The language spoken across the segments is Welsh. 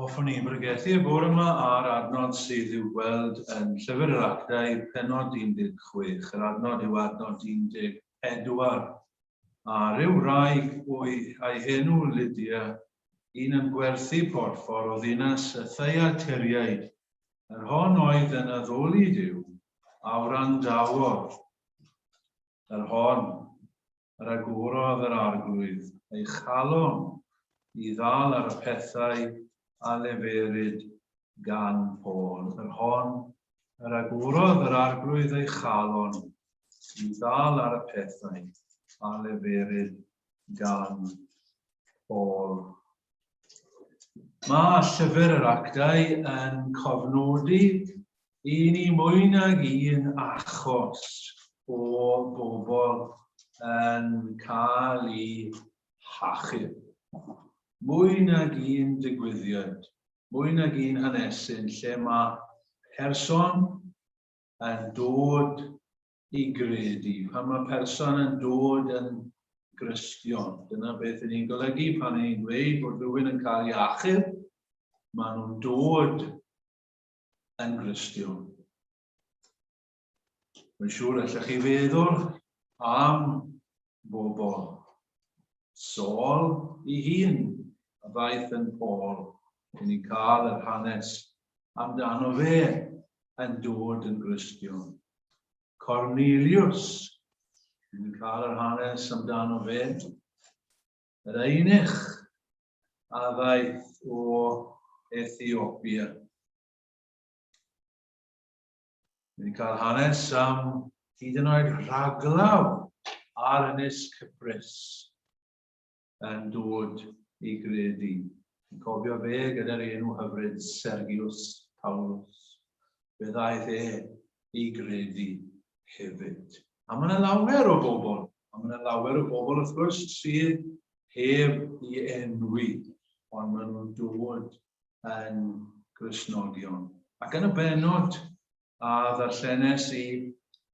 Hoffwn i bregethu y bore yma ar adnod sydd i'w gweld yn Llyfr yr Actau, pennod 16. Yr adnod yw adnod 14. A rhyw wraig o'i a'i henw Lydia, un yn gwerthu porffor o ddinas y Thyatiriaid, yr hon oedd yn addoli Duw, a wrandawodd yr hon yr agorodd yr Arglwydd ei chalon i ddal ar y pethau a leferid gan Paul, yr hon yr agorodd yr Arglwydd ei chalon i ddal ar y pethau a leferid gan Paul. Mae llyfr yr Actau yn cofnodi i ni mwy nag un achos o bobl yn cael eu hachub. Mwy nag un digwyddiad, mwy nag un hanesyn lle mae person yn dod i gredu. Pan mae person yn dod yn Gristion, dyna beth y'n ni'n golygu pan y'n ni'n dweud bod rhywun yn cael ei achub, maen nhw'n dod yn Gristion. Mae'n siŵr allech chi feddwl am bobl. Saul ei hun a ddaeth yn Paul, yn ni'n cael yr hanes amdano fe yn dod yn Gristion. Cornelius, ni'n cael yr hanes amdano fe. Yr eunuch a ddaeth o Ethiopia. Ni'n cael hanes am hyd yn oed rhaglaw ar Ynys Cyprus yn dod i gredu. Yn cofio fe gyda'r enw hyfryd Sergius Paulus. Fe ddaeth e i gredu hefyd. A mae yna lawer o bobl, a mae yna lawer o bobl wrth gwrs sydd heb i enwi, ond maen nhw'n dod yn Gristnogion. Ac yn y bennod a ddarllenes i,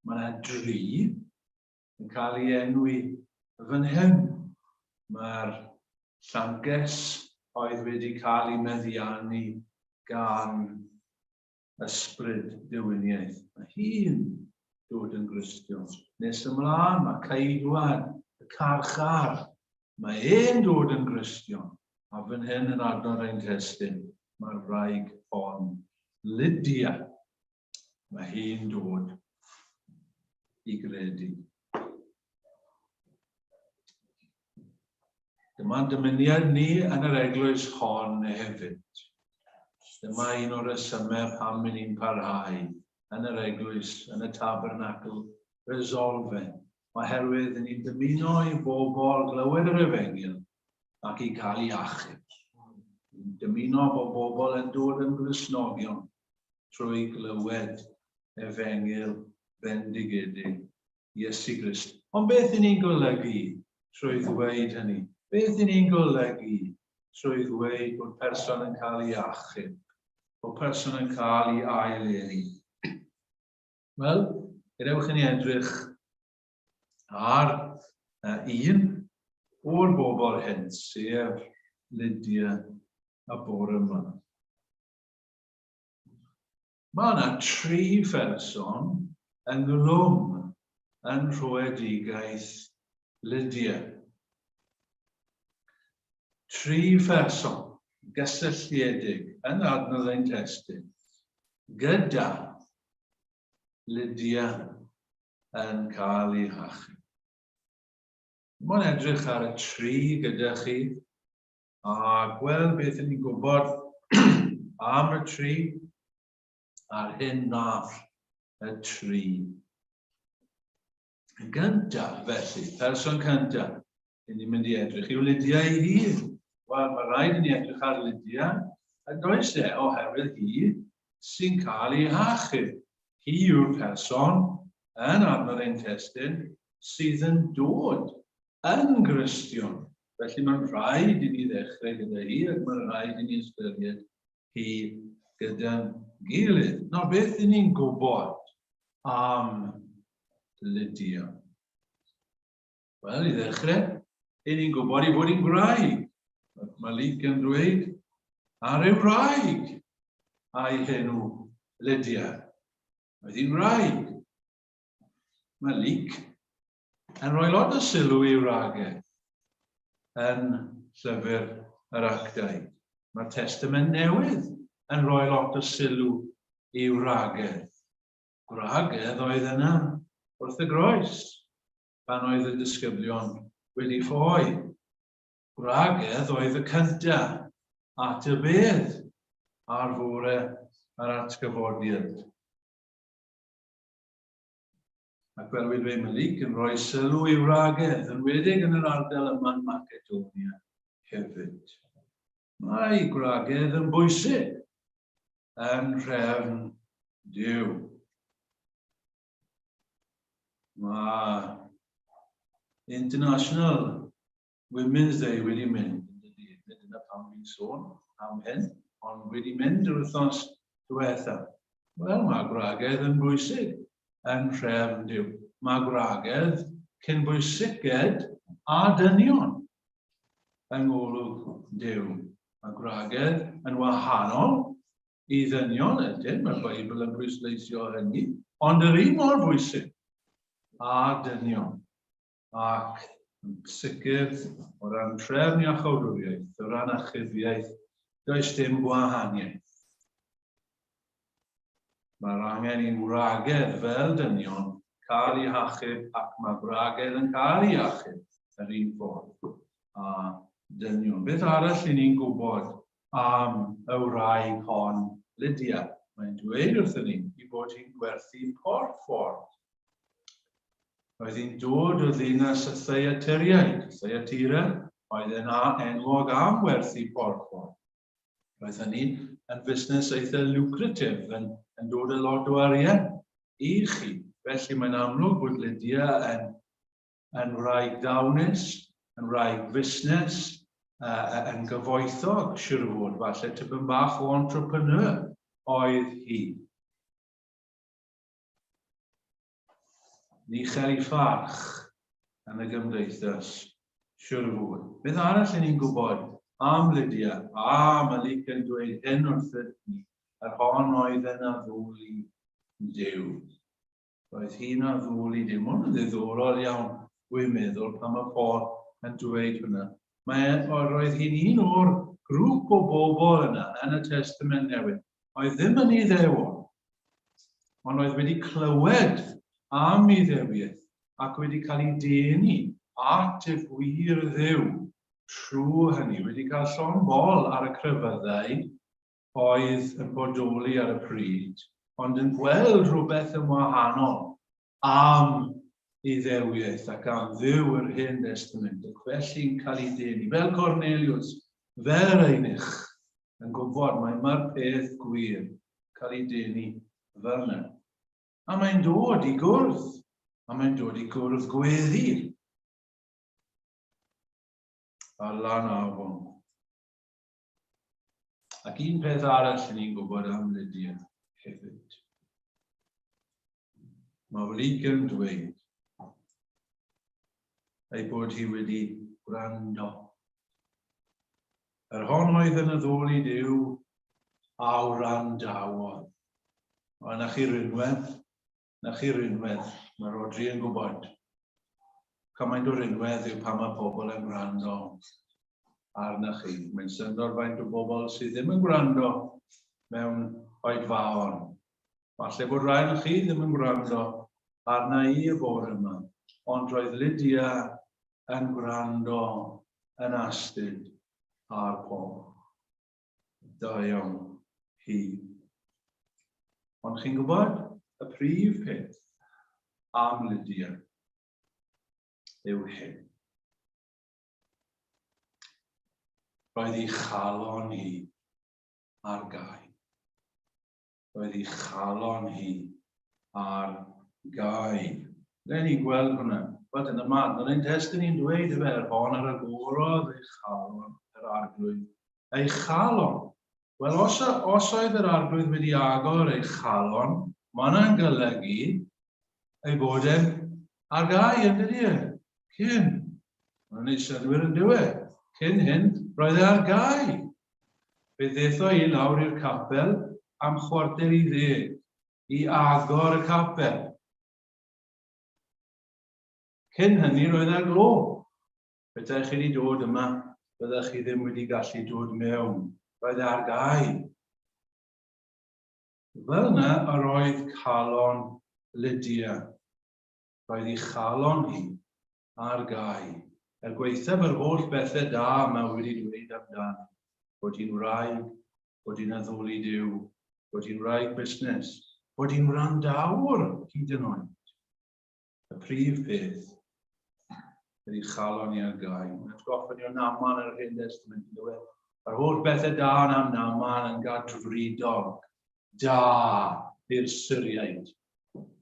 mae yna dri yn cael ei enwi fan hyn. Mae'r llanges oedd wedi cael ei meddiannu gan ysbryd dewiniaeth. Mae hi'n dod yn Gristion. Nes ymlaen, mae ceidwad y carchar. Mae e'n dod yn Gristion. A fan hyn yn adnod ein testun, mae'r wraig hon, Lydia, Mae hi'n dod i gredu. Dyma'n dymuniad ni yn yr eglwys hon hefyd. Dyma un o'r rhesymau pam i ni'n parhau yn yr eglwys, yn y tabernacl Resolfen, oherwydd ni'n dymuno i bobl glywed yr efengyl ac i gael ei achub. Ni'n dymuno bod bobl yn dod yn Gristnogion trwy glywed efengyl bendigedig Iesu Grist. Ond beth y'n ni'n golygu trwy ddweud hynny? Beth y'n ni'n golygu trwy ddweud bod person yn cael ei achub, bod person yn cael ei ail-eni? Wel, gadewch i ni edrych ar un o'r bobl hyn, sef Lydia y bore yma. Mae yna tri pherson ynghlwm yn rhoedigaeth Lydia. Tri pherson gysylltiedig yn adnodd ein testun gyda Lydia yn cael ei hachub. Mae'n edrych ar y tri gyda chi a gweld beth ŷn ni'n gwybod am y tri a'r hyn nath y tri. Yn gyntaf, felly, person cyntaf, ŷn ni'n mynd i edrych yw Lydia ei hun. Wel, mae rhaid i ni edrych ar Lydia, yn does e, oherwydd hi sy'n cael ei hachub. Hi yw'r person yn adnodd ein testun sydd yn dod yn Gristion. Felly mae'n rhaid i ni ddechrau gyda hi ac mae'n rhaid i ni ystyried hi gyda'n gilydd. Nawr, beth i ni'n gwybod am Lydia? Wel, i ddechrau, i ni'n gwybod ei fod hi'n gwraig. Mae Luc yn dweud A rhyw wraig a'i henw Lydia. Roedd hi'n wraig. Mae Luc yn rhoi lot o sylw i wragedd yn llyfr yr Actau. Mae'r Testament Newydd yn rhoi lot o sylw i wragedd. Gwragedd oedd yna wrth y groes pan oedd y disgyblion wedi ffoi. Gwragedd oedd y cyntaf at y bedd ar fore yr atgyfodiad. Ac fel wedi dweud, mae Luc yn rhoi sylw i wragedd, yn wedig yn yr ardal yma yn Macedonia hefyd. Mae gwragedd yn bwysig yn nhrefn Duw. Mae International Women's Day wedi mynd, yn dydy? Nid dyna pam fi'n sôn am hyn, ond wedi mynd yr wythnos diwetha. Wel, mae gwragedd yn bwysig yn nhrefn Duw. Mae gwragedd cyn bwysiced a dynion yng ngolwg Duw. Mae gwragedd yn wahanol i ddynion, ydyn, mae'r Beibl yn pwysleisio hynny, ond yr un mor bwysig â dynion. Ac yn sicr, o ran trefn iachawdwriaeth, o ran achubiaeth, does dim gwahaniaeth. Mae'r angen i wragedd fel dynion cael eu hachub ac mae gwragedd yn cael eu achub yr un ffordd â dynion. Beth arall i ni'n gwybod am y wraig hon, Lydia? Mae'n dweud wrthyn ni i bod hi'n gwerthu porffor. Roedd hi'n dod o ddinas y Thyateriaid, Thyatira, oedd yn enwog am werthu porffor. Roedd hynny yn fusnes eitha lucrative, yn, yn dod â lot o arian i chi. Felly mae'n amlwg bod Lydia yn, yn wraig ddawnus, yn wraig fusnes, uh, yn gyfoethog, siwr o fod, falle tipyn bach o entrepreneur oedd hi. Ni chael ei pharch yn y gymdeithas, siwr o fod. Beth arall i ni'n gwybod am Lydia? A, mae Luc yn dweud hyn wrthyn ni, yr hon oedd yn addoli Duw. Roedd hi'n addoli Duw. Mae hwn yn ddiddorol iawn, wy'n meddwl, pan mae Paul yn dweud hwnna. Mae, roedd hi'n un o'r grŵp o bobl yna yn y Testament Newydd oedd ddim yn Iddewon, ond oedd wedi clywed am Iddewiaeth ac wedi cael ei denu at y gwir Dduw trwy hynny, wedi cael llond bol ar y crefyddau oedd yn bodoli ar y pryd, ond yn gweld rhywbeth yn wahanol am Iddewiaeth ac am Dduw yr Hen Destament, ac felly'n cael ei denu, fel Cornelius, fel yr eunuch, yn gwybod mai mae'r peth gwir, cael ei denu fel yna. A mae'n dod i gwrdd, a mae'n dod i gwrdd gweddi. Ar lan afon. Ac un peth arall yn ni'n gwybod am Lydia hefyd. Mae Luc yn dweud ei bod hi wedi gwrando. Yr hon oedd yn addoli Duw a wrandawodd. O, na chi rinwedd, na chi rinwedd, mae Rodri yn gwybod. Cymaint o rinwedd yw pan mae pobl yn gwrando arna chi. Mae'n syndod faint o bobl sydd ddim yn gwrando mewn oedfaon. Falle bod rhai o chi ddim yn gwrando arna i y bore yma, ond roedd Lydia yn gwrando yn astud ar Paul. Da iawn hi. Ond chi'n gwybod, y prif peth am Lydia yw hyn. Roedd ei chalon hi ar gau. Roedd ei chalon hi ar gau. Ble ni'n gweld hwnna? Wel, dyna ma, dyna ein testun ni'n dweud efe, yr hon ar agorodd ei chalon yr arglwydd. Ei chalon. Wel, os, os oedd yr arglwydd wedi agor ei chalon, mae hwnna'n golygu ei bod e'n ar gau, yn dydy e? Cyn. Mae'n ei synwyr yn dywe. Cyn hyn, roedd e ar gau. Fe ddetho hi lawr i'r capel am 9:45 i agor y capel. Cyn hynny roedd ar glo. Petai chi wedi dod yma, byddech chi ddim wedi gallu dod mewn. Roedd e ar gau. Fel yna yr oedd calon Lydia. Roedd ei chalon hi ar gau. Er gwaethaf yr holl bethau da mae wedi dweud amdani, bod hi'n wraig, bod hi'n addoli Duw, bod hi'n wraig busnes, bod hi'n wrandawr hyd yn oed. Y prif peth ydy chalon i ar gau. Mae'n atgoffa ni o Naman yn yr Hen Testament, yn dweud. Yr holl bethau da yn am Naman yn gadfridog, da i'r Syriaid,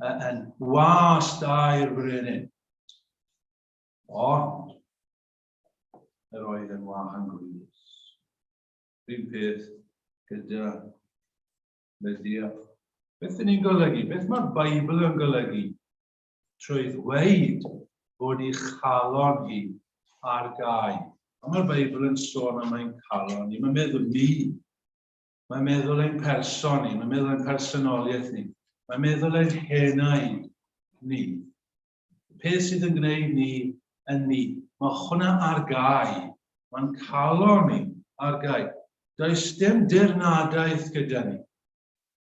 yn was da i'r brenin. Ond, yr oedd yn wahan gwylus. Rhywun peth gyda Lydia. Beth ydyn ni'n golygu? Beth mae'r Beibl yn golygu trwy ddweud bod ei chalon hi ar gau? Mae'r Beibl yn sôn am ein calon ni. Mae'n meddwl ni. Mae'n meddwl ein person ni. Mae'n meddwl ein personoliaeth ni. Mae'n meddwl ein henaid ni. Y peth sydd yn gwneud ni yn ni. Mae hwnna ar gau. Mae'n calon ni ar gau. Does dim dirnadaeth gyda ni.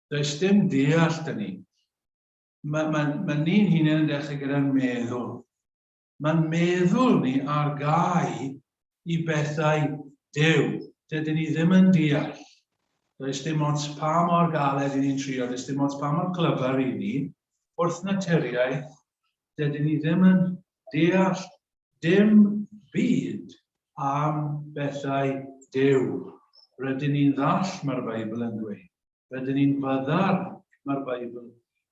Does dim deall da ni. Mae, mae, mae ni'n hunain yn dechrau gyda'n meddwl. Mae'n meddwl ni ar gau i bethau Duw. Dydyn ni ddim yn deall. Does dim ots pa mor galed i ni'n trio, does dim ots pa mor glyfar i ni, wrth naturiaeth, dydyn ni ddim yn deall dim byd am bethau Duw. Rydyn ni'n ddall, mae'r Beibl yn dweud. Rydyn ni'n fyddar, mae'r Beibl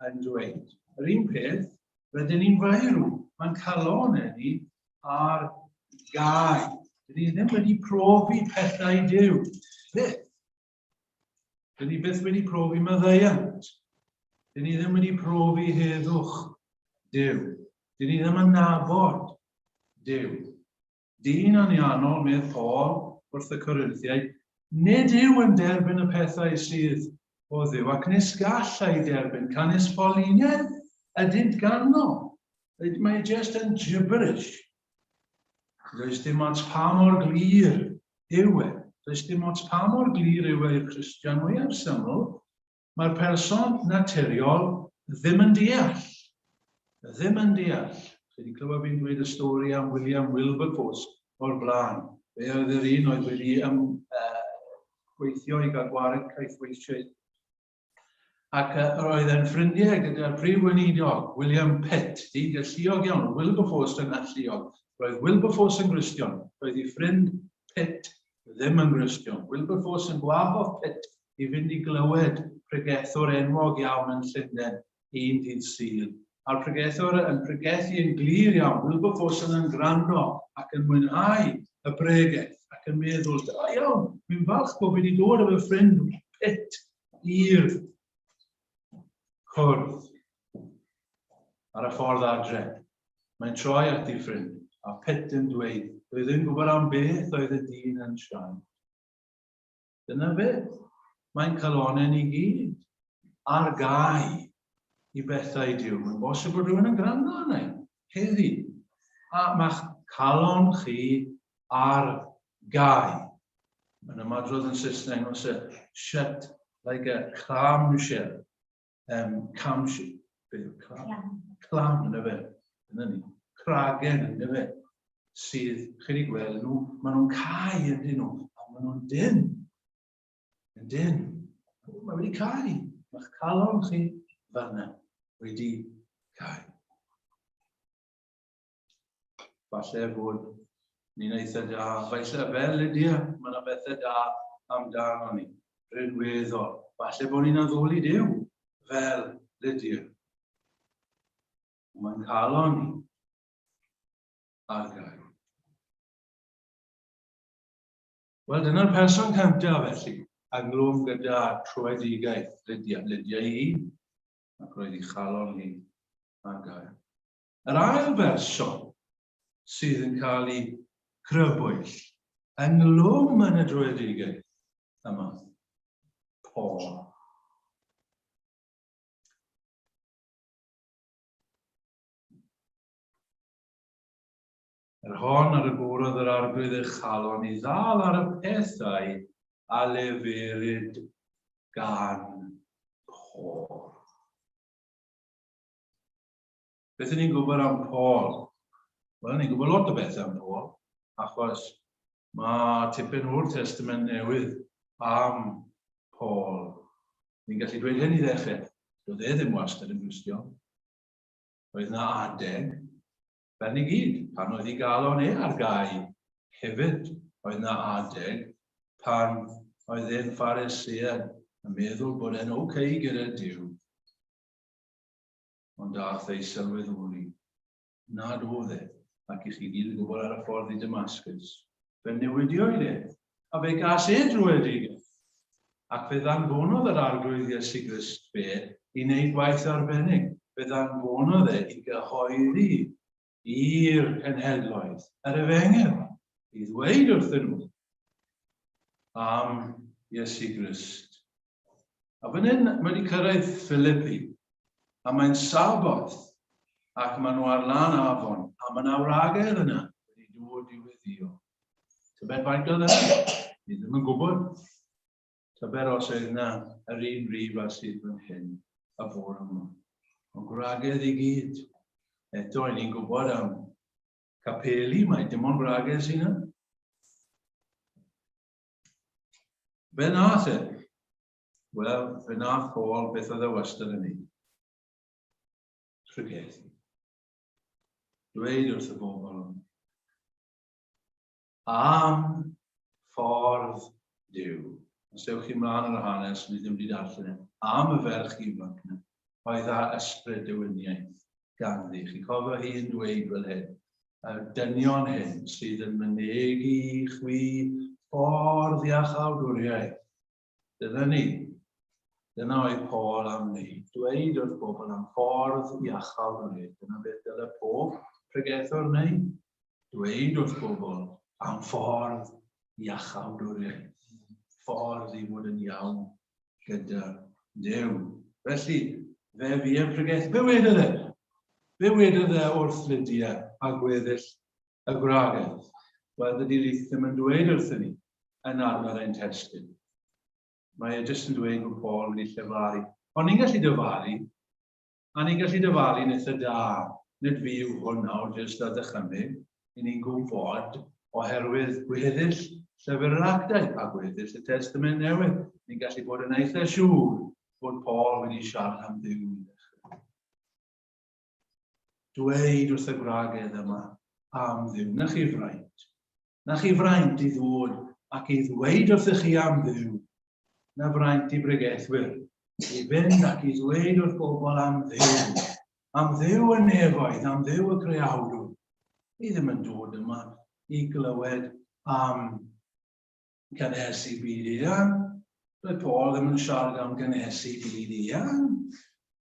yn dweud. Yr un peth, rydyn ni'n feirw. Mae'n calonau ni ar gau. Dyn ni ddim wedi profi pethau Duw. Byth. Dyn ni byth wedi profi maddeuant. Dyn ni ddim wedi profi heddwch Duw. Dyn ni ddim yn nabod Duw. Dyn anianol, medd Paul wrth y Corinthiaid, nid yw yn derbyn y pethau sydd o Dduw, ac nis gall ei derbyn, canys ffolinedd ydynt ganddo. Mae e just yn gibberish. Does dim ots pa mor glir yw e. Does dim ots pa mor glir yw e i'r Cristion mwyaf syml, Mae'r person naturiol ddim yn deall. Ddim yn deall. Chi wedi clywed fi'n dweud y stori am William Wilberforce o'r blaen. Fe oedd yr un oedd wedi um, gweithio i gael gwared caethweisiaid. Ac roedd e'n ffrindiau gyda'r prif weinidog, William Pitt, dyn galluog iawn, Wilberforce yn alluog. Roedd Wilberforce yn Gristion, roedd ei ffrind Pitt ddim yn Gristion. Wilberforce yn gwahodd Pitt i fynd i glywed pregethwr enwog iawn yn Llundain un dydd Sul. A'r pregethwr yn pregethu yn glir iawn, Wilberforce yn gwrando ac yn mwynhau y bregeth ac yn meddwl, da iawn, fi'n falch bod fi wedi dod efo ffrind Pitt i'r cwrdd ar y ffordd adre. Mae'n troi at ei ffrind, a Pitt yn dweud, doedd ddim gwybod am beth oedd y dyn yn siarad. Dyna fe. Mae'n calonau ni gyd ar gau i bethau Duw. Mae'n bosib bod rhywun yn gwrando arna i heddi. A mae'ch calon chi ar gau. Mae'n ymadrodd yn Saesneg, mae'n sef shut like a clam shell. Um, cam, beth yw clam? Clam. Clam, yna fe. Dyna ni. Cragen, yna fe. Sydd, chi wedi gweld nhw, maen nhw'n cau ydyn nhw, a maen nhw'n dyn. Yn dyn. Mae wedi cau. Mae'ch calon chi fanna wedi cau. Falle bod ni'n eitha da, falle fel Lydia, mae yna bethau da amdano ni, rhinweddol. Falle bod ni'n addoli Duw fel Lydia. Mae'n calon ni ar gael. Wel, dyna'r person cyntaf felly, ynglwm gyda troedigaeth Lydia. Lydia i hun, ac roedd ei chalon hi ar gael. Yr ail berson sydd yn cael ei crybwyll ynglwm yn y dröedigaeth. yma? Paul. Yr hon ar y bwrodd yr arglwydd ei chalon i ddal ar y pethau a leferid gan Paul. Beth ydyn ni'n gwybod am Paul? Wel, ni'n gwybod lot o bethau am Paul, achos mae tipyn o'r Testament Newydd am Paul. Ni'n gallu dweud hyn i ddechrau. Doedd e ddim wastad yn Gristion. Roedd na adeg, fel ni gyd, pan oedd ei galon e ar gau hefyd. Oedd na adeg pan oedd e'n Pharisead yn meddwl bod e'n ok gyda Duw. Ond daeth ei sylweddoli nad oedd e, ac i chi gyd yn gwybod ar y ffordd i Damascus. Fe newidiodd e, a fe gas e drwyedigaeth. Ac fe ddanfonodd yr Arglwydd Iesu Grist fe i wneud gwaith arbennig. Fe ddanfonodd e i gyhoeddi i'r cenhedloedd yr efengyl, i ddweud wrthyn nhw am Iesu Grist. A fan hyn, mae wedi cyrraedd Philippi, a mae'n Saboth, ac maen nhw ar lan afon, a mae yna wragedd yna wedi dod i weddio. Tybed faint oedd yna? Ni ddim yn gwybod. Tybed os oedd yna yr un rif a sydd fan hyn y bore yma. Ond gwragedd i gyd. Eto, i ni'n gwybod am capeli, mae dim ond gwragedd sy'n yna. Be nath e? Wel, fe nath Paul beth oedd e wastad yn neud. Pregethu. Dweud wrth y bobl am ffordd Duw. Os ewch chi mlaen ar y hanes, ni ddim wedi darllen e, am y ferch ifanc yna, oedd â ysbryd dewiniaeth ganddi. Chi'n cofio hi yn dweud fel hyn, y dynion hyn sydd yn mynegi i chwi ffordd iachawdwriaeth. Dyna ni. Dyna oedd Paul am wneud. Dweud wrth bobl am ffordd iachawdwriaeth. Dyna beth dyle pob pregethwr wneud. Dweud wrth bobl am ffordd iachawdwriaeth. Ffordd i fod yn iawn gyda Duw. Felly, fe fu yn pregethu. Be wedodd e? Be wedodd e wrth Lydia a gweddill y gwragedd? Wel, dydy Ruth ddim yn dweud wrthyn ni yn arfer ein testun. Mae e jyst yn dweud bod Paul wedi llefaru. Ond ni'n gallu dyfalu, A ni'n gallu dyfalu'n eitha da, nid fi yw hwn nawr, jyst ar dychymyg, i ni'n gwybod oherwydd gweddill Llyfr yr Actau a gweddill y Testament Newydd, ni'n gallu bod yn eitha siŵr bod Paul wedi siarad am Dduw i ddechrau. Dweud wrth y gwragedd yma am Dduw, na chi fraint. Na chi fraint i ddod ac i ddweud wrthych chi am Dduw, na fraint i bregethwyr, i fynd ac i ddweud wrth bobl am Dduw, am Dduw y nefoedd, am Dduw y creawdwr. Ni ddim yn dod yma i glywed am gynhesu byd eang. Doedd Paul ddim yn siarad am gynhesu byd eang.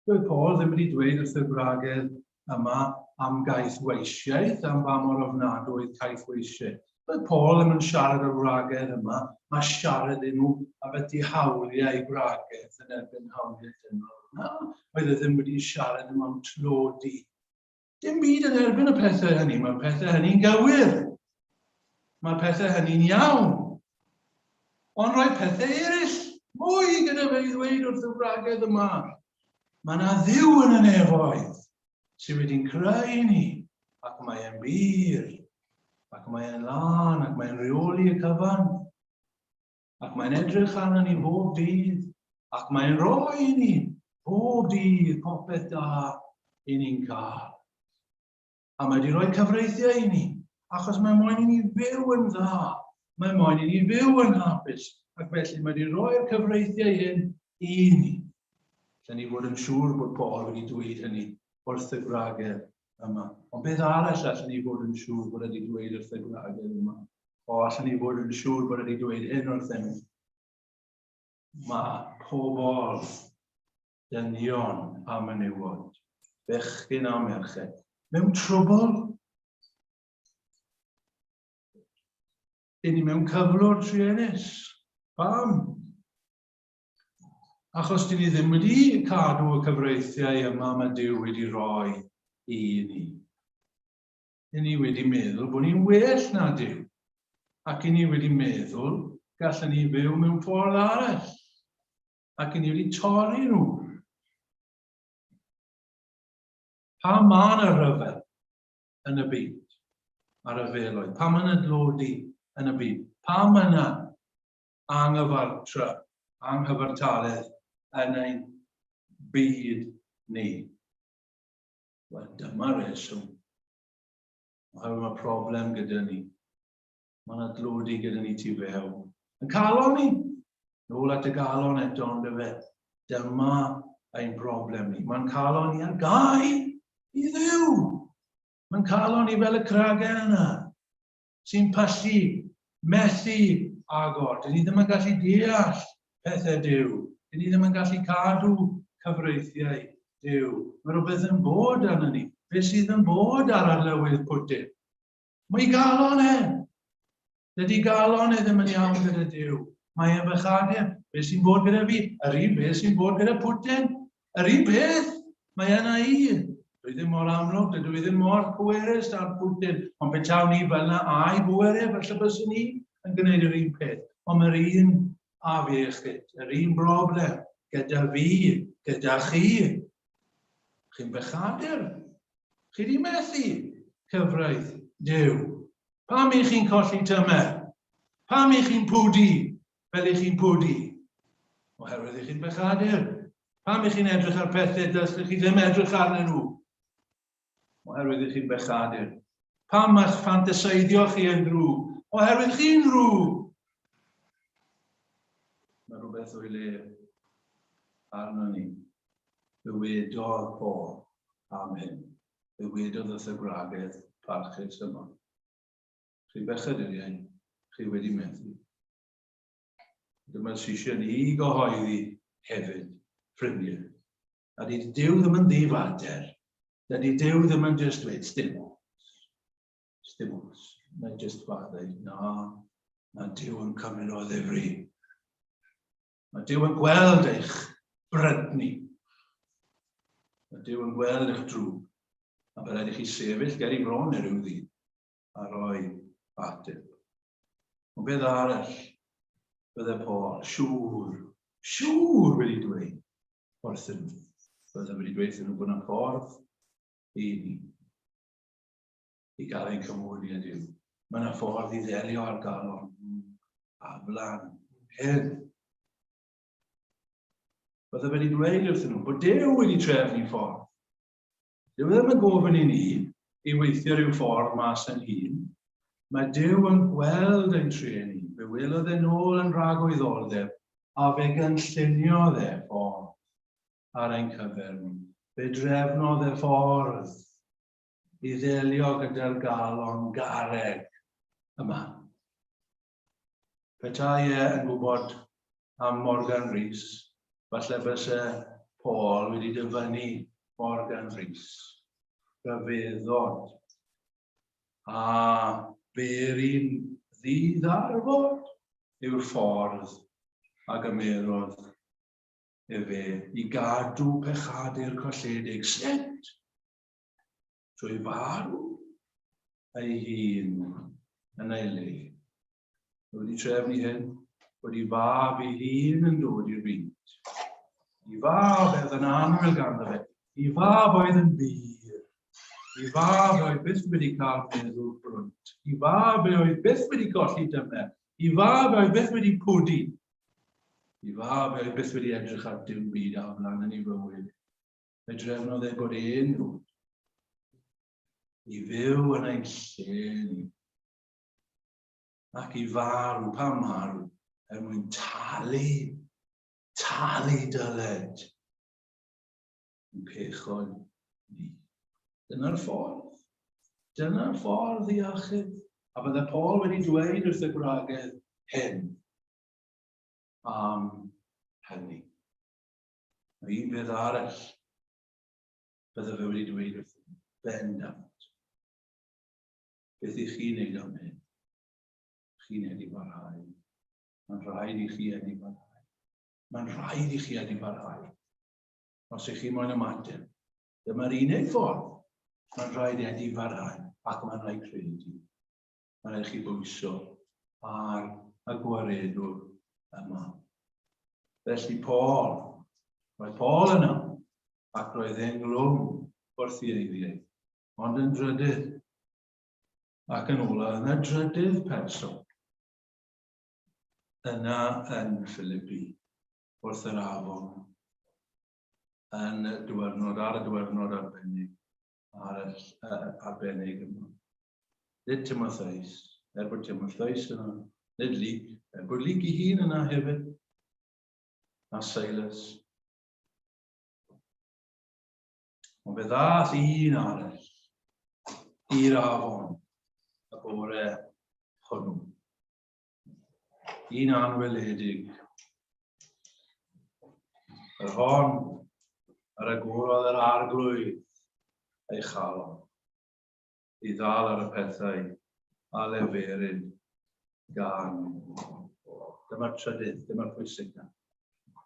Doedd Paul ddim wedi dweud wrth y gwragedd yma am gaethweisiaeth, am ba mor ofnadwy oedd caethweisiaeth. Doedd Paul ddim yn siarad â'r wragedd yma a siarad i nhw am beth hawliau gwragedd yn erbyn hawliau dynol. Na, oedd e ddim wedi siarad nhw am tlodi. Dim byd yn erbyn y pethau hynny. Mae'r pethau hynny'n gywir. Mae'r pethau hynny'n iawn. Ond roedd pethau eraill mwy gyda fe i ddweud wrth y wragedd yma. Mae yna Dduw yn y nefoedd sydd wedi'n creu ni, ac mae e'n bur, ac mae e'n lân, ac mae'n rheoli y cyfan, ac mae'n edrych arno ni bob dydd, ac mae'n rhoi i ni bob dydd popeth da i ni'n cael. A mae wedi rhoi cyfreithiau i ni, achos mae moyn i ni fyw yn dda. Mae moyn i ni fyw yn hapus, ac felly mae wedi rhoi'r cyfreithiau hyn i ni. Lle ni fod yn siŵr bod Paul wedi dweud hynny wrth y gwragedd yma. Ond beth arall allan ni fod yn siŵr bod wedi dweud wrth y gwragedd yma? O, allan ni fod yn siŵr bod wedi dweud hyn wrthyn nhw. Mae pobl dynion a menywod, bechgyn a merched, mewn trwbl. Dyn ni mewn cyflwr truenus. Pam? Achos dyn ni ddim wedi cadw y cyfreithiau yma mae Duw wedi rhoi i ni. Dyn ni wedi meddwl bod ni'n well na Duw. Ac i ni wedi meddwl gallwn ni fyw mewn ffordd arall. Ac i ni wedi torri nhw. Pam mae yna rhyfel yn y byd ar y feloedd? Pam mae yna dlodi yn y byd? Pam mae yna anghyfartra, anghyfartaledd yn ein byd ni? Wel, dyma reswm. Oherwydd mae problem gyda ni. Mae yna dlodi gyda ni tu fewn. Yn calon ni. Nôl at y galon eto, ond efe. Dyma ein problem ni. Mae'n calon ni ar gau i Dduw. Mae'n calon ni fel y cragen yna sy'n pallu, methu agor. Dyn ni ddim yn gallu deall pethau Duw. Dyn ni ddim yn gallu cadw cyfreithiau Duw. Mae rhywbeth yn bod arno ni. Beth sydd yn bod ar arlywydd Putin? Mae galon e. Dydy galon e ddim yn iawn gyda Duw. Mae e'n fechadur. Beth sy'n bod gyda fi? Yr un beth sy'n bod gyda Putin. Yr un peth. Mae yna i. Dwi ddim mor amlwg, dydw i ddim mor pwerus â'r Putin, ond petawn i fel yna a'i bwer e, falle byswn i yn gwneud yr un peth. Ond mae'r un afiechyd, yr un broblem gyda fi, gyda chi. Chi'n bechadur. Chi di methu cyfraith Duw. Pam i chi'n colli tymer? Pam i chi'n pwdu fel i chi'n pwdu? Oherwydd i chi'n bechadur. Pam i chi'n edrych ar pethau dylsech chi ddim edrych arnyn nhw? Oherwydd i chi'n bechadur. Pam mae'ch ffantaseiddio chi yn ddrwg? Oherwydd chi'n ddrwg! Mae rhywbeth o'i le arno ni. Dywedodd Paul am hyn. Dywedodd wrth y gwragedd parchus yma. Chi bechaduriaid, chi wedi methu. Dyma sy'n eisiau ni gyhoeddi hefyd, ffrindiau. A di Duw ddim yn ddifater. Dydy Duw ddim yn just dweud, dim ots. Dim ots. Mae'n just faddau. Na, mae Duw yn cymryd o ddifri. Mae Duw yn gweld eich brydni. Mae Duw yn gweld eich drwg. A bydd rhaid i chi sefyll ger i fron e rhyw ddydd a rhoi ateb. Ond beth arall bydde Paul siŵr, siŵr wedi dweud wrthyn nhw? Bydde wedi dweud wrthyn nhw bod yna ffordd i ni i gael ein cymodi â Duw. Mae yna ffordd i ddelio â'r galon aflan hyn. Bydde wedi dweud wrthyn nhw bod Duw wedi trefnu ffordd. Dyw e ddim yn gofyn i ni i weithio rhyw ffordd mas yn hun. Mae Duw yn gweld ein trueni ni. Fe welodd e nôl yn rhagwyddoldeb a fe gynlluniodd e ffordd ar ein cyfer ni. Fe drefnodd e ffordd i ddelio gyda'r galon garreg yma. Petai e yn gwybod am Morgan Rees, falle byse Paul wedi dyfynnu Morgan Rees. Rhyfeddod. A be'r un ddiddarfod yw'r ffordd a gymerodd efe i gadw pechadur colledig. Sut? Trwy farw ei hun yn ei le. Mae wedi trefnu hyn, bod i fab ei hun yn dod i'r byd. I fab oedd yn annwyl ganddo fe, i fab oedd yn bur, i fab oedd byth wedi cael meddwl brwnt, i fab oedd byth wedi colli dymer, i fab oedd byth wedi pwdu, i fab oedd byth wedi edrych ar dim byd aflan yn ei fywyd. Fe drefnodd e bod e'n dod i fyw yn ein lle ni ac i farw, pam marw? Er mwyn talu, talu dyled yn pechod ni. Dyna'r ffordd. Dyna'r ffordd i achub. A bydde Paul wedi dweud wrth y gwragedd hyn am hynny. Mae un peth arall bydde fe wedi dweud wrthyn bendant. Beth i chi'n neud am hyn? Chi'n edrych barhau Mae'n rhaid i chi edifarhau. Mae'n rhaid i chi edifarhau. Os ych chi moyn ymateb, dyma'r unig ffordd. Mae'n rhaid edifarhau ac mae'n rhaid credu. Mae'n rhaid chi bwyso ar y gwaredwr yma. Felly Paul, roedd Paul yna, ac roedd e'n glwm wrth ei eiriau, ond yn drydydd, ac yn ola yn y drydydd person, yna yn Philippi, wrth yr afon, yn y diwrnod, ar y diwrnod arbennig, ar y arbennig yma. Nid Timotheus, er bod Timotheus yna, nid Luc, er bod Luc ei hun yna hefyd, a Silas. Ond fe ddath un arall i'r afon y bore hwnnw. Un anweledig. Yr hon yr agorodd yr arglwydd ei chalon i ddal ar y pethau a leferid gan. Dyma'r trydydd, dyma'r pwysig.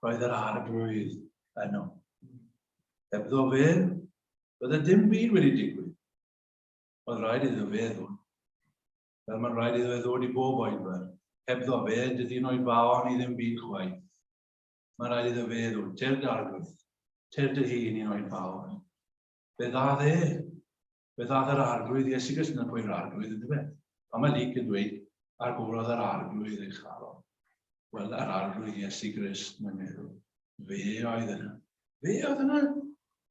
Roedd yr arglwydd yno. Hebddo fe, bydde dim byd wedi digwydd. Oedd rhaid iddo fe ddod. Fel mae'n rhaid iddo fe ddod i bob oedfa. Hebddo fe, dydy'n oedfaon i ddim byd chwaith. Mae'n rhaid iddo fe ddod. Tyrd arglwydd. Tyrd dy hun i'n oedfaon. Fe ddadd e. Fe ddadd yr arglwydd Iesu Grist. Yna pwy'r arglwydd ynddo fe. A mae Luc yn dweud, agorodd yr arglwydd ei chalon. Wel, yr arglwydd Iesu Grist, mae'n meddwl. Fe oedd yna. Fe oedd yna.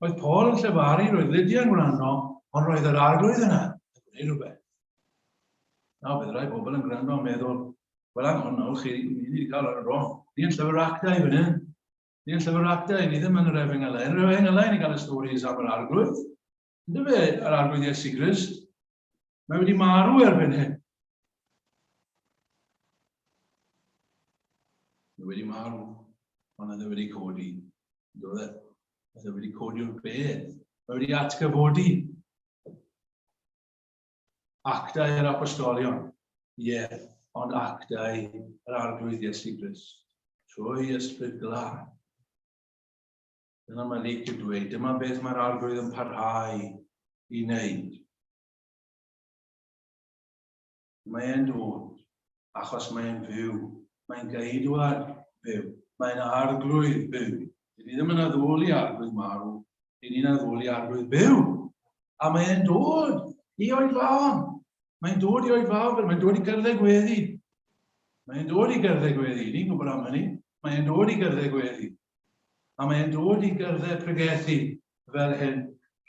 Oedd Paul yn llefaru, roedd Lydia yn gwrando, ond roedd yr arglwydd yna yn gwneud rhywbeth. Nawr, bydd rai bobl yn gwrando yn meddwl, wel, hang on nawr, chi, ni wedi cael yn wrong. Ni yn llyfr actau fan hyn. Ni yn llyfr actau, ni ddim yn yr efengylau. Yn yr efengylau, ni'n cael y stories am yr arglwydd. Ynddo fe, yr arglwydd Iesu Grist. Mae wedi marw erbyn hyn. Mae wedi marw, ond oedd e wedi codi. Ynddo fe? Oedd e wedi codi o'r bedd. Mae wedi atgyfodi. Actau yr Apostolion. Ie, yeah, ond actau yr Arglwydd Iesu Grist. Trwy ysbryd glân. Dyna mae Luc yn dweud. Dyma beth mae'r Arglwydd yn parhau i wneud. Mae e'n dod, achos mae'n fyw. Mae'n geidwad byw. Mae'n arglwydd byw. Dyn ni ddim yn addoli arglwydd marw, dyn ni'n addoli arglwydd byw. A mae e'n dod i oedfaon. Mae'n dod i oedfaon, mae'n dod i gyrddau gweddi. Mae'n dod i gyrddau gweddi, ni'n gwybod am hynny. Mae'n dod i gyrddau gweddi. A mae'n dod i gyrddau pregethu fel hyn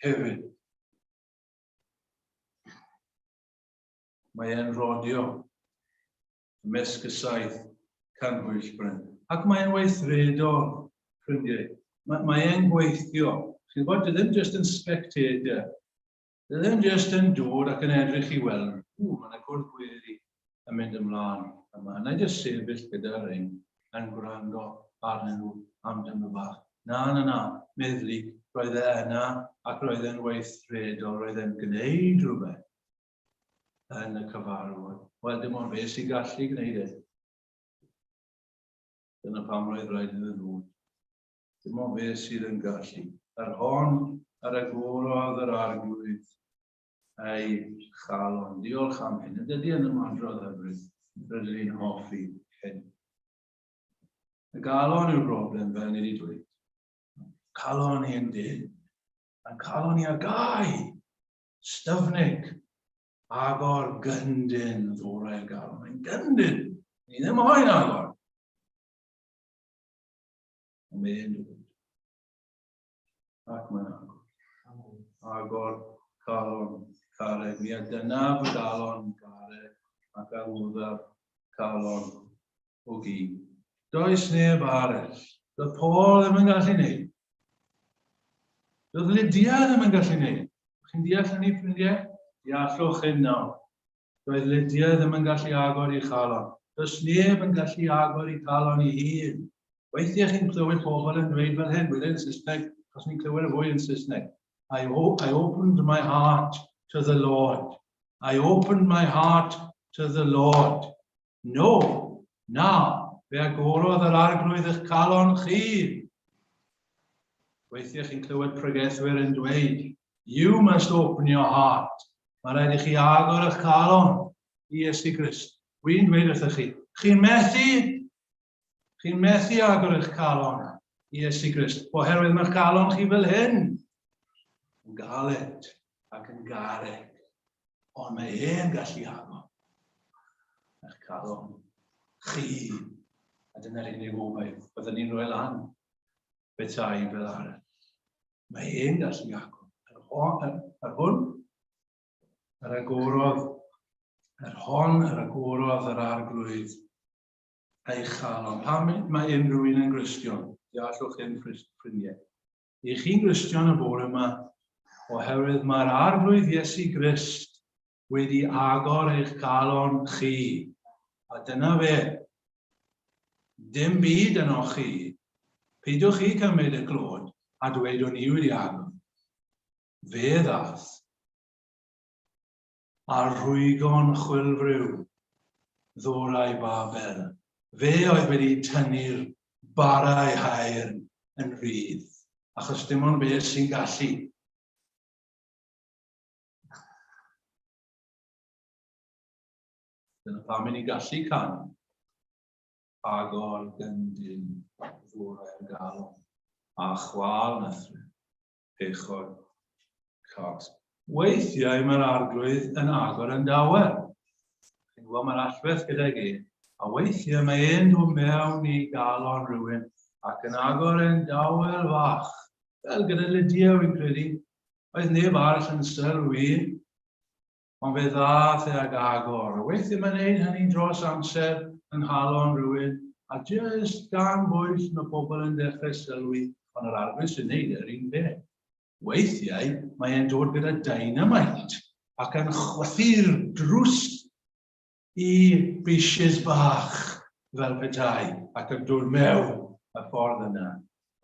hefyd. Mae e'n rodio ymysg y saith canhwyllbren. Ac mae'n weithredol, ffrindiau. Mae, mae e'n gweithio. Chi'n gwybod, dwi ddim jyst yn spectator. Dwi ddim jyst yn dod ac yn edrych i weld, ww, mae yna cwrdd gweddi yn mynd ymlaen yma. Na i jyst sefyll gyda rhain yn gwrando arnyn nhw am dymor bach. Na, na, na, meddli, roedd e yna ac roedd e'n weithredol, roedd e'n gwneud rhywbeth yn y cyfarfod. Wel, dim ond fe sy'n gallu gwneud e. Dyna pam roedd rhaid iddo ddod. Dim ond fe sydd yn gallu. Yr hon yr agorodd yr arglwydd ei chalon. Diolch am hyn. Yn dydy yn ymadrodd hyfryd. Rydyn ni'n hoffi hyn. Y galon yw'r broblem, fel ni wedi dweud. Calon i yn dyn. Mae'n calon i ar gau. Styfnig. Agor gyndyn ddorau'r galon. Mae'n gyndyn. Ni ddim moyn agor. Ond mae'n dod. Ac mae'n agor. Agor calon carreg. Mi a dyna fy galon garreg ac a wddaf calon o gig. Does neb arall. Doedd Paul ddim yn gallu neud. Doedd Lydia ddim yn gallu neud. Chi'n deall hynny, ffrindiau? Deallwch hyn nawr. Doedd Lydia ddim yn gallu agor ei chalon. Does neb yn gallu agor ei calon ei hun. Weithiau chi'n clywed pobl yn dweud fel hyn, wedyn yn Saesneg, achos ni'n clywed y fwy yn Saesneg. I, I opened my heart to the Lord. I opened my heart to the Lord. No, na. Fe agorodd yr Arglwydd eich calon chi. Weithiau chi'n clywed pregethwyr yn dweud, You must open your heart. Mae rhaid i chi agor eich calon i Iesu Grist. Wy'n dweud wrthych chi, chi'n methu, chi'n methu agor eich calon i Iesu Grist, oherwydd mae'ch calon chi fel hyn, yn galed ac yn garreg. Ond mae e'n gallu agor eich calon chi. A dyna'r unig obaith byddwn ni'n rhoi lan petai fel arall. Mae e'n gallu agor. Yr, yr hwn, yr agorodd, yr hon yr agorodd yr arglwydd ei chalon. Pam mae unrhyw un yn Gristion? Deallwch hyn, ffrindiau. I chi'n Gristion y bore yma, oherwydd mae'r Arglwydd Iesu Grist wedi agor eich calon chi. A dyna fe. Dim byd yno chi. Peidiwch chi cymryd y clod a dweud o'n i wedi agor. Fe ddath. A rhwygo'n chwilfriw ddorau Babel. Fe oedd wedi tynnu'r barau haearn yn rhydd, achos dim ond fe sy'n gallu. Dyna pam i ni gallu canu. Agor gyndyn ddorau'r galon, a chwâl nythru. Pechod cos. Weithiau mae'r arglwydd yn agor yn dawel. Chi'n gwybod, mae'r allwedd gydag e. A weithiau mae e'n dod mewn i galon rhywun ac yn agor yn dawel fach. Fel gyda Lydia, wy'n credu. Oedd neb arall yn sylwi, Ond fe ddaeth e ag agor. A weithiau mae'n neud hynny dros amser yng nghalon rhywun, a jyst gan bwyll mae pobl yn dechrau sylwi, ond yr arglwydd sy'n neud e'r un peth. Weithiau mae e'n dod gyda dynamite ac yn chwythu'r drws i bishys bach fel petai ac yn dod mewn y ffordd yna.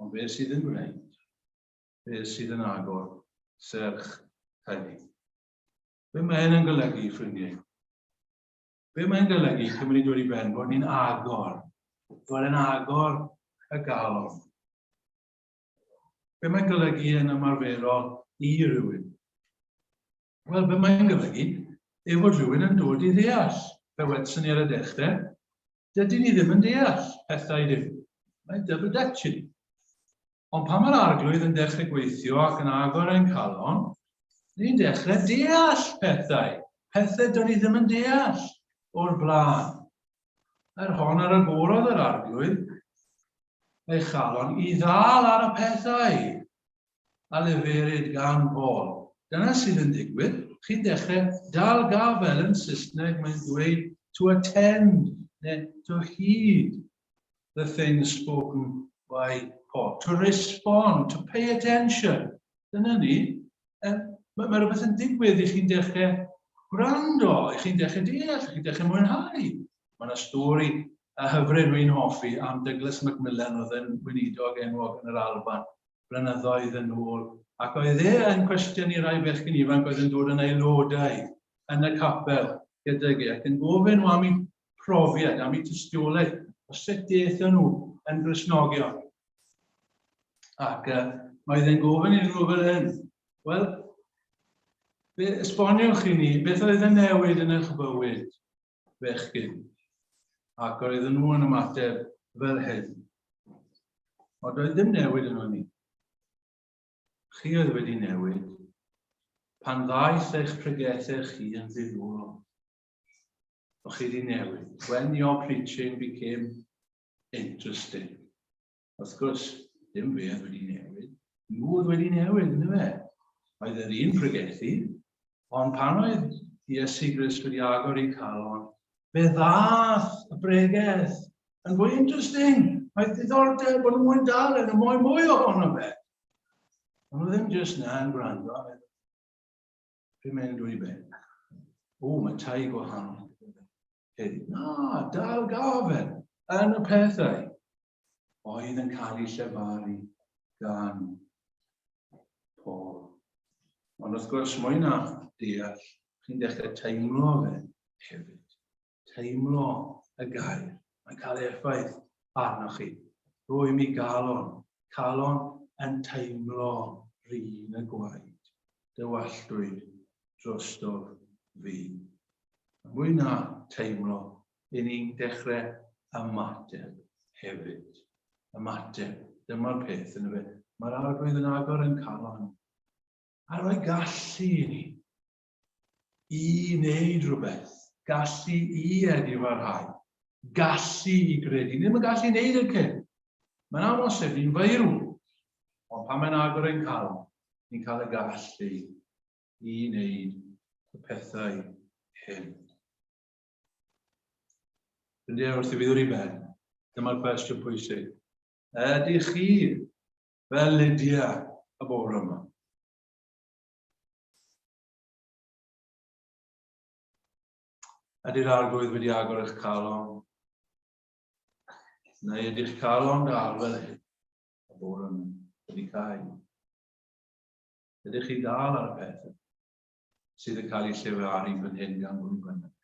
Ond fe sydd yn gwneud, fe sydd yn agor serch hynny. Be mae hyn yn golygu, ffrindiau? Be mae'n golygu, cymryd dod i ben, bod ni'n agor, bod yn agor y galon. Be mae'n golygu yn ymarferol i rywun? Wel, be mae'n golygu yw bod rhywun yn dod i ddeall. Fe wedson ni ar y dechrau, dydyn ni ddim yn deall pethau ddim. Mae'n double dutch i ni. Ond pan mae'r Arglwydd yn dechrau gweithio ac yn agor ein calon, ni'n dechrau deall pethau, pethau do'n ni ddim yn deall o'r blaen. Yr hon ar agorodd yr Arglwydd ei chalon i ddal ar y pethau a leferid gan Paul. Dyna sydd yn digwydd. Chi'n dechrau dal gafel yn Saesneg, mae'n dweud to attend neu to heed the things spoken by Paul. To respond, to pay attention. Dyna ni. Mae, mae rhywbeth yn digwydd i chi'n dechrau gwrando, i chi'n dechrau deall, i chi'n dechrau mwynhau. Mae yna stori a hyfryd wy'n hoffi am Douglas Macmillan oedd yn weinidog enwog yn yr Alban blynyddoedd yn ôl. Ac oedd e yn cwestiynu rai bechgyn ifanc oedd yn dod yn aelodau yn y capel gydag e ac yn gofyn nhw am eu profiad, am eu tystiolaeth o sut daethon nhw yn Gristnogion. Ac mae e'n gofyn iddyn nhw fel hyn, wel, be, esboniwch i ni, beth oedd yn newid yn eich bywyd, bechgyn? Ac oedden nhw yn ymateb fel hyn. Ond doedd ddim newid yno ni. Chi oedd wedi newid pan ddaeth eich pregethau chi yn ddiddorol. O'ch chi wedi newid. When your preaching became interesting. Wrth gwrs, dim fe oedd wedi newid. Nhw oedd wedi newid, ynddo fe? Oedd yr un pregethu, ond pan oedd Iesu Grist wedi agor ei calon, fe ddath y bregeth yn fwy interesting. Oedd diddordeb bod nhw'n moyn dal yn y mwy mwy ohono fe. Ond nhw ddim jyst na yn gwrando. Dwi'n mynd dwy ben. O, mae tai gwahanol. Heddiw. Na, dal gafel yn y pethau oedd yn cael eu llefaru gan Paul. Ond wrth gwrs, mwy na deall, chi'n dechrau teimlo fe hefyd. Teimlo y gair. Mae'n cael effaith arnoch chi. Rwy mi galon, calon yn teimlo rin y gwaed. Dywalltwyd drostof fi. A mwy na teimlo, i ni'n dechrau ymateb hefyd. Ymateb, dyma'r peth yn y fe. Mae'r arglwydd yn agor yn calon a rhoi gallu i ni i wneud rhywbeth, gallu i edifarhau, gallu i gredu. Ddim yn gallu wneud y cyn. Mae'n amhosib, ni'n feirw. Ond pan mae'n agor ein calon, ni'n cael y gallu i wneud y pethau hyn. Ffrindiau, wrth i fi ddod i ben, dyma'r cwestiwn pwysig. Ydych chi fel Lydia y bore yma? Ydy'r arglwydd wedi agor eich calon? Neu ydych calon dal fel hyn? Y bore yma wedi cael. Ydych chi dal ar y peth sydd yn cael ei llefaru fan hyn gan bwy bynnag?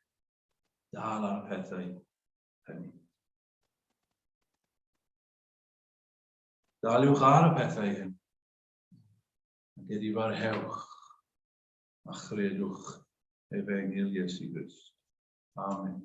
Dal ar y pethau hynny. Daliwch ar y pethau hyn. Ac edifarhewch a chredwch efengyl Iesu Grist. Amen.